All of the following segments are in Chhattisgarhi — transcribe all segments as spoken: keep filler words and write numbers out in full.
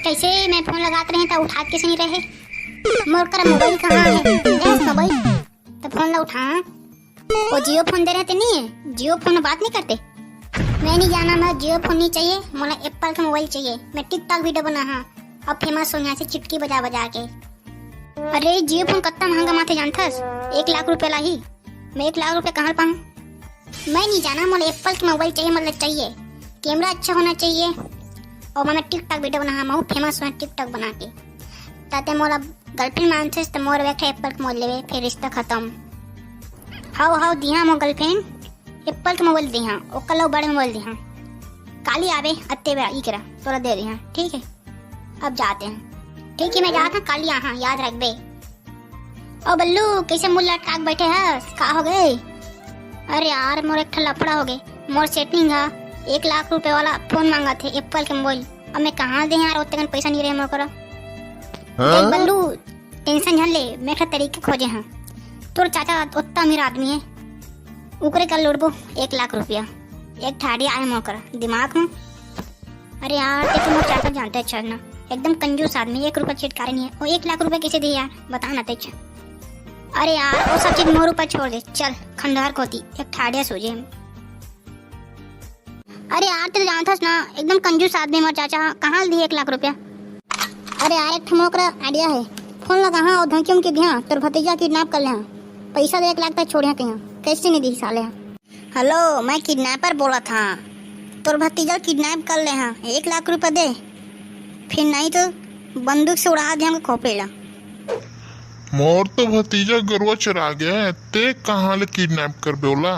कैसे मैं फोन लगात रहे त उठात कैसे नहीं रहे? मोर करा मोबाइल कहाँ है? देस मोबाइल तो फोन ला उठा। वो जियो फोन दे रहे थे नहीं है, जियो फोन बात नहीं करते। मैं नहीं जाना, मैं जियो फोन नहीं चाहिए, मोला एप्पल का मोबाइल चाहिए। मैं टिकटॉक वीडियो बना हाँ, अब फेमस हो यहाँ से चिटकी बजा बजा के। अरे जियो फोन कत्ता महंगा माथे जानथस? एक लाख रुपया लाही। मैं एक लाख रुपया कहाँ पाऊँ? मैं नहीं जाना, मोला एप्पल के मोबाइल चाहिए, मतलब चाहिए। कैमरा अच्छा होना चाहिए और मैं टिकटॉक वीडियो बना, मैं फेमस हुआ टिकटॉक बना के। ताते मोला गर्लफ्रेंड मानथस त मोर एक ठे एप्पल के मोबाइल लेवे, फिर रिश्ता खत्म। हाउ हाउ दिहा मोर गर्लफ्रेंड एप्पल के मोबाइल दिहा, ओकर लो बड़े मोबाइल दिहा। काली आवे अत्ते बेरा ई करा तोला दे दिहा, ठीक है? अब जाते हैं। ठीक है, मैं जात हूँ, काली आहा, याद रखबे। ओ बल्लू, कैसे मुंह लटका के बैठे हस? का हो गए? अरे यार, मोर एक ठा लफड़ा हो गए। मोर सेटिंग हा एक लाख रुपए वाला फोन मांगा थे, एप्पल के मोबाइल। अब मैं कहाँ दे यार, ओतने कन पैसा नहीं रहे मोर करा। हाँ? देख बल्लू, टेंशन झन ले, मैं एक ठा तरीका खोजे हाँ। तोर चाचा ओत्ता अमीर आदमी है, उकरे कर लुटबो एक लाख रुपया। एक ठा idea आए मोर करा दिमाग में। अरे यार, ते तो मोर चाचा जानते अच्छा ना, एकदम कंजूस आदमी, एक रुपया छिटकारे नहीं है। वो एक लाख रुपया कैसे दिए यार, बता ना तेच। अरे यार, वो सब चीज मोर ऊपर छोड़ दे, चल खंडहर कोती एक ठा idea सोचे हम। अरे यार, ते तो जानथस ना, एकदम कंजूस आदमी मोर चाचा, कहाँ दिए एक लाख रुपया? अरे यार, एक ठो मोर करा idea है, फोन लगा हाँ और धमकी उमकी दिया, तोर भतीजा किडनैप कर ले हाँ, पैसा दे एक लाख तक छोड़िया कहीं, कैसे नहीं दी साले हाँ। हेलो, मैं किडनैपर बोलत हाँ। तोर भतीजा ल किडनैप कर ले हाँ, एक लाख रुपया दे, फिर नहीं तो बंदूक से उड़ा दे हमको खोपड़ी ला। मोर तो भतीजा गरुआ चरा गया है, ते कहाँ ले किडनैप करबे ओला?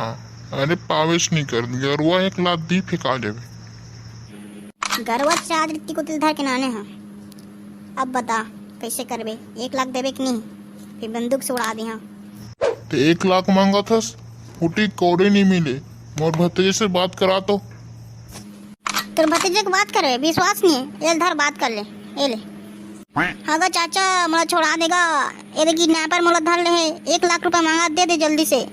अरे पावेश नहीं कर, गरुआ एक लात दी फेंका देवे। गरुआ चरा दे, इतनी को तिल धर के नाने हाँ। अब बता, कैसे करबे? एक लाख देबे कि नहीं? फिर बंदूक से उड़ा दे हाँ। ते एक लाख मांगत हस, फूटी कौड़ी नहीं मिले। मोर भतीजे से बात करा तो। तोर भतीजे के बात करे, विश्वास नहीं है। ये धर, बात कर ले, ये ले। हाँ गा चाचा, मोला छोड़ा देगा। ये दे किडनैपर मोला धर ले है, एक लाख रुपया मांगा, दे दे जल्दी से।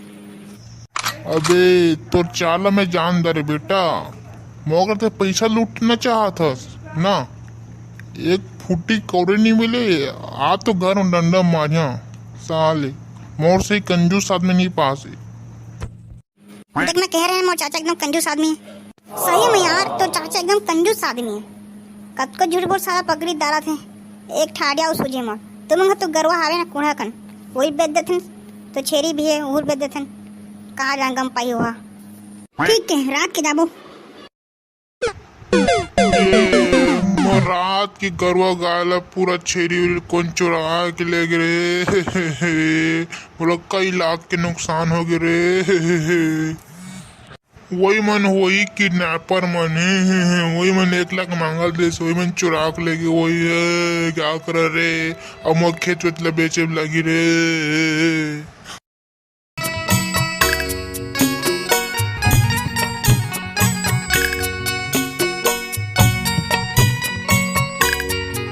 अबे तोर चाला मैं जान दे रे बेटा, मोर करा ते पैसा लूटना चाहत हस ना। एक फूटी कौड़ी नहीं मिले, आ तो घर में डंडा मारिया साले। मोर से कंजूस आदमी नहीं पास है। देख, मैं कह रहे हैं, मोर चाचा एकदम कंजूस आदमी है। सही में यार, तोर चाचा एकदम कंजूस आदमी है। कतको झूठ बोल, साला पकड़ी डारा थे। एक ठा idea अउ सूझे मोर। तुम लोग तो गरुआ हावे ना कूड़ा कन, वही बेच देथन। तो छेरी भी है, उहर बेच देथन। कहाँ जान गम पाई हुआ। ठीक है, रात के जाबो। ए, मोर रात के गरुआ गाय ला पूरा छेरी उरी कोन चुरा के ले गे रे। मोला कई लाख के नुकसान हो गे रे। वही मन, वही किडनैपर मन हे, वही मन एक लाख मांगल देस, वही मन चुरा के लेगे, वही हे, क्या करे रे? अब मोर खेत वेत ला बेचे लगी रे।